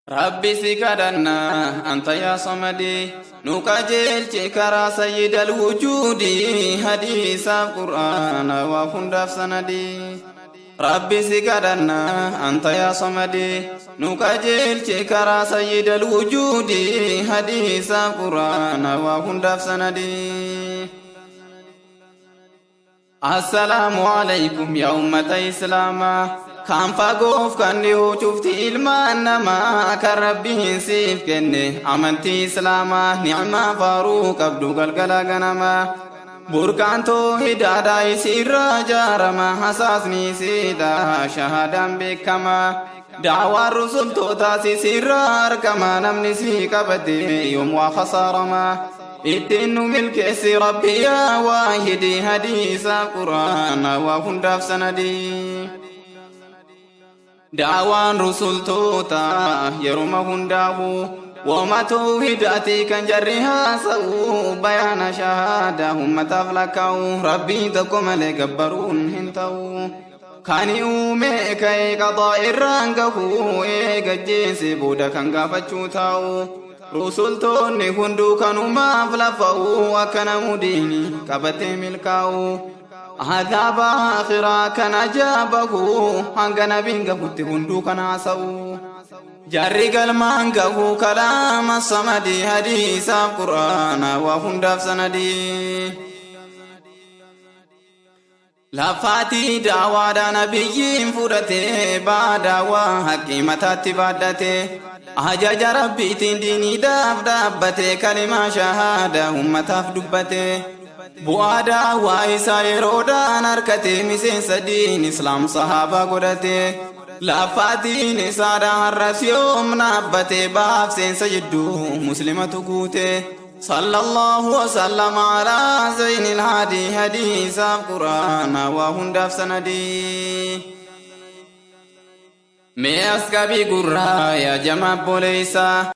Rabbi si kadhanna anta yaa samadii nu qajeelchi karaa sayyidal wujuudii hadiisaaf qur'aana waa hundaaf sanadii. Rabbi si kadhanna anta yaa samadii nu qajeelchi karaa sayyidal wujuudii hadiisaaf qur'aana waa hundaaf sanadii. Assalaamu alaykum yaa ummata Islaamaa. Kan fagoof kan dhihoo cufti ilmaan namaa kan Rabbiin siif kenne amantii Islaamaa ni'maa faaruu qabdu galgala ganamaa. Burqaan toohidaadhaa isiirraa jaarama hasaasni isiidha shahaadaan beekama. Da'awaan rusultootaas isiirraa argama namni sii qabate yoom waa khasaarama. Ittiin nu milkeessi Rabbi yaa waahidi hadiisa quraana waa hundaaf sanadii. Da'awaan rusultoota yeruma hundaahu wama toohidaati kan jarri haasa'u bayaana shahaadaa ummataaf lakkaa'u Rabbii tokko malee gabbaruun hin ta'u. Kani uume ka'ee qadaa irraan gahu eega jeese booda kan gaafachuu taa'u. Rusultoonni hunduu kanumaaf lafa'u akka namu diini qabatee milkaa'u. Azaaba akhiraa kan ajaabahu hanga nabiin gahutti hunduu kan haasa'u. Jarri galmaan gahu kalaama samadii hadiisaaf qur'aana waa hundaaf sanadii. Lafaatii daawaadha nabiyyiin fudhate baadaawaa haqqii mataatti baadhate ajaja rabbiitiin diiniidhaaf dhaabbate kalimaa shahaada ummataaf dubbate bu'aa daawaa isaa yeroodhaan harkate miseensa diin islaam sahaabaa godhate lafaatiin isaadha har'as yoom dhaabbate baaf seensa jidduu muslimatu guute. صلى الله وسلم على زين الهادي حديث قرآن وهندف سندي mee as qabii gurraa yaa jamaa obboleessaa.